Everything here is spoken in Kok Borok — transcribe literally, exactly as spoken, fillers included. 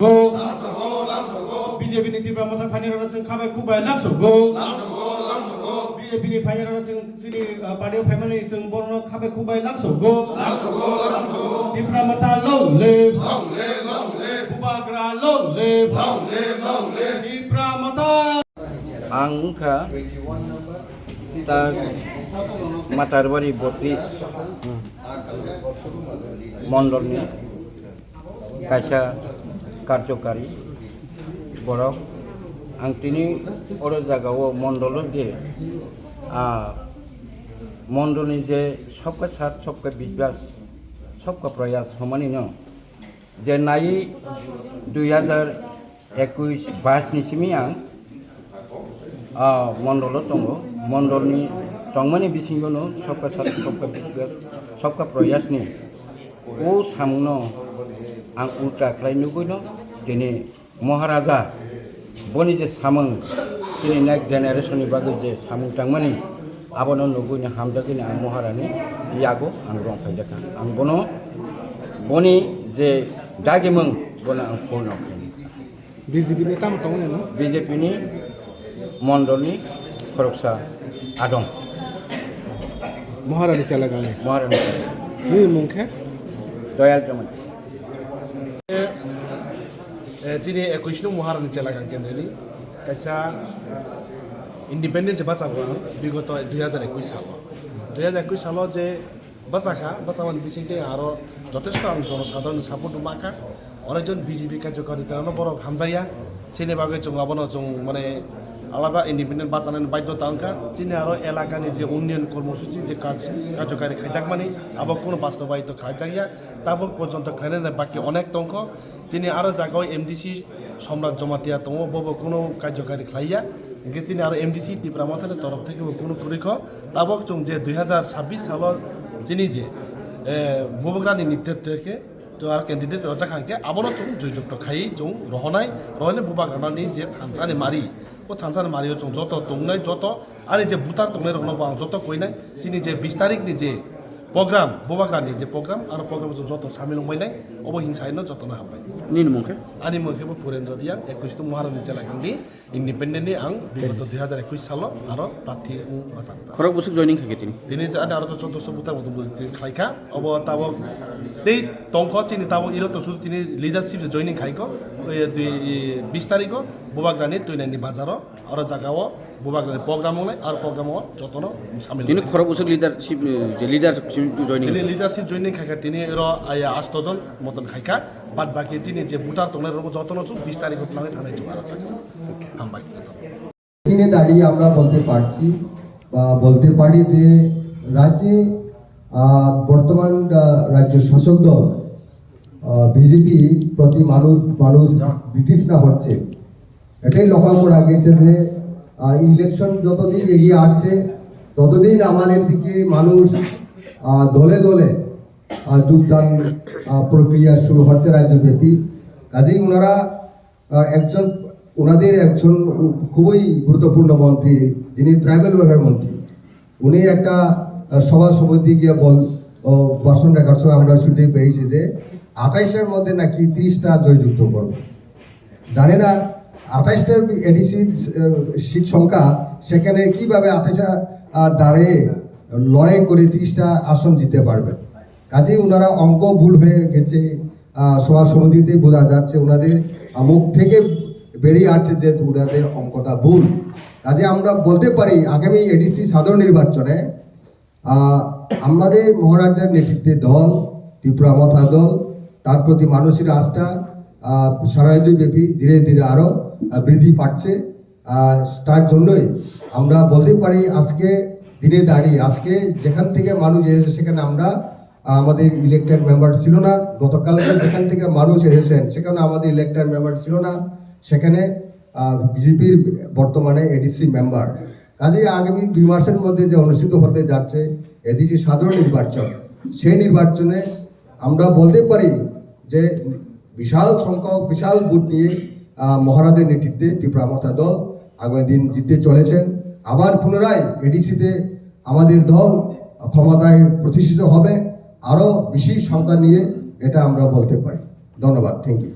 Go. B J P ni Tipra Motha phainairokno chwng khabai khukbai lamsogo. B J P ni phainairokno chwng chini, uh, party o phaimani chwng borokno khabai khukbai lamsogo. Tipra Motha long live. Bubagra long live. Tipra Motha. Ang wngkha ta Matarbari botris mondolni kaisa karjokari borok. Ang tini oro jagao mondolo je, ah, mondolni je sabka sath, sabka biswas, sabka prayas hwnmani no je nai dui hazar ekush bais ni simi ang, ah, mondolo tongo. Mondolni tongmani bisingo no sabka sath, sabka biswas, sabka prayas ni o samungno ang ulta khlai nugwino tini Maharaja boni je samung, chini next generation ni bagwi je samung tangmani, abono nugwino hamjagwino ang Maharani yago ang rong phaijakha. Ang bono boni je dagimung bono ang purno khaini. B J P ni tamo tongo neno? B J P ni mondolni khoroksa adong. Maharani chalagani. Maharani. Nini mung khe? Doyal Jamatia. Eh, chini ekush nung Maharani chelagang kendreni kaisa independence bachago ang bigoto dui hazar ekush salo. Dui hazar ekush salo je bachakha, bachamani bisingtwi aro jotesto ang jonosadharonni support rwmakha. Onekjon B J P karjokaritano borok hamjakya. Chini bagwi chwng abono chwng mane alada independent bachanani baidhota wngkha. Chini aro elakani je unnayan kormosuchi je kaj-, karjokari khaijakmani abo kuno bastobaito khaijakya. Tabuk porjonto khlainani baki onek tongkho. Chini aro jagao M D C Somrat Jamatia tongo, bobo kuno karjokari khlaiya. Hingke chini aro M D C Tipra Mothani torof theke bo kuno kwrwi kho. Tabok chwng je dui hazar sabbish salo chini je, eh, Bubagrani netrito theke to aro candidate rojak hangke abono chwng joyjukto khai chwng rohonai, rohonai Bubagranani je thansani mari. O thansani mario chwng joto tongnai, joto ani je butar tongnai rokno bo ang joto koinai. Chini je bis tarikh ni je program, Bubagrani je program, aro program o chwng joto samil wngbainai, obo hinsaino jotono hambai. Nini mung khe? Ani mung khe bo Purendra Reang, ekush nung Maharani chelakhangni, independent ni ang bigoto dui hazar ekush salo aro prarthi wng bachang. Khorok bwswk joining khaikhe tini? Tini je ani aro to choddoso butar moto bo khlaikha, obo tabok tei tongkho chini tabok iro to sudu tini leadership je joining khaikho, oi, dui, bis tarikho Bubagrani Tuinani bazaro. Aro jagao Bubagrani program wngnai, aro program o jotono samil tini wngnai. Khorok bwswk leadership, eh, je leadership joining. Tini leadership joining khaikha tini oro aya asto jon moton khaikha, bad baki tini je voter tongnai rok jotono chwng bis tarikh o twlangwi thangnai chwng aro jaga. Hambai. দিনে দাঁড়িয়ে আমরা বলতে পারছি বা বলতে পারি যে রাজ্যে, আহ, বর্তমান, আহ, রাজ্য শাসক দল, আহ, বিজেপি প্রতি মানুষ, মানুষ বিতৃষ্ণা হচ্ছে। এটাই লক্ষ্য করা গেছে যে, আহ, ইলেকশন যতদিন এগিয়ে আসছে, ততদিন আমাদের দিকে মানুষ, আহ, দলে দলে, আহ, যোগদান, আহ, প্রক্রিয়া শুরু হচ্ছে রাজ্যব্যাপী। কাজেই ওনারা, আহ, একজন, ওনাদের একজন খুবই গুরুত্বপূর্ণ মন্ত্রী, যিনি ট্রাইবাল ওয়েলফেয়ার মন্ত্রী, উনি একটা, আহ, সভা সমিতি গিয়ে বল-, ও, ভাষণ রাখার সময় আমরা শুনতে পেরেছি যে আঠাইশের মধ্যে নাকি ত্রিশটা জয়যুক্ত করব। জানি না আঠাইশটা এডিসি, আহ, সিট সংখ্যা, সেখানে কিভাবে আঠাইশটা, আহ, দাঁড়িয়ে লড়াই করে ত্রিশটা আসন জিতে পারবেন। কাজেই ওনারা অঙ্ক ভুল হয়ে গেছে, আহ, সভা সমিতিতে বোঝা যাচ্ছে ওনাদের, আহ, মুখ থেকে বেরিয়ে আসছে যে ওনাদের অঙ্কটা ভুল। কাজে আমরা বলতে পারি আগামী এডিসি সাধারণ নির্বাচনে, আহ, আমাদের মহারাজার নেতৃত্বে দল, ত্রিপুরা মথা দল, তার প্রতি মানুষের আস্থা, আহ, সারা রাজ্যব্যাপী ধীরে ধীরে আরো, আহ, বৃদ্ধি পাচ্ছে। আহ, তার জন্যই আমরা বলতে পারি আজকে দিনে দাঁড়িয়ে আজকে যেখান থেকে মানুষ এসেছে সেখানে আমরা, আহ, আমাদের ইলেক্টেড মেম্বার ছিল না। গতকালকে যেখান থেকে মানুষ এসেছেন সেখানে আমাদের ইলেক্টেড মেম্বার ছিল না। সেখানে, আহ, বিজেপির বর্তমানে এডিসি মেম্বার। কাজেই আগামী দুই মাসের মধ্যে যে অনুষ্ঠিত হতে যাচ্ছে এডিসি সাধারণ নির্বাচন, সেই নির্বাচনে আমরা বলতে পারি যে বিশাল সংখ্যক, বিশাল ভোট নিয়ে, আহ, মহারাজের নেতৃত্বে ত্রিপুরা মথা দল আগামী দিন জিততে চলেছেন। আবার পুনরায় এডিসিতে আমাদের দল ক্ষমতায় প্রতিষ্ঠিত হবে, আরও বেশি সংখ্যা নিয়ে, এটা আমরা বলতে পারি। ধন্যবাদ, থ্যাংক ইউ।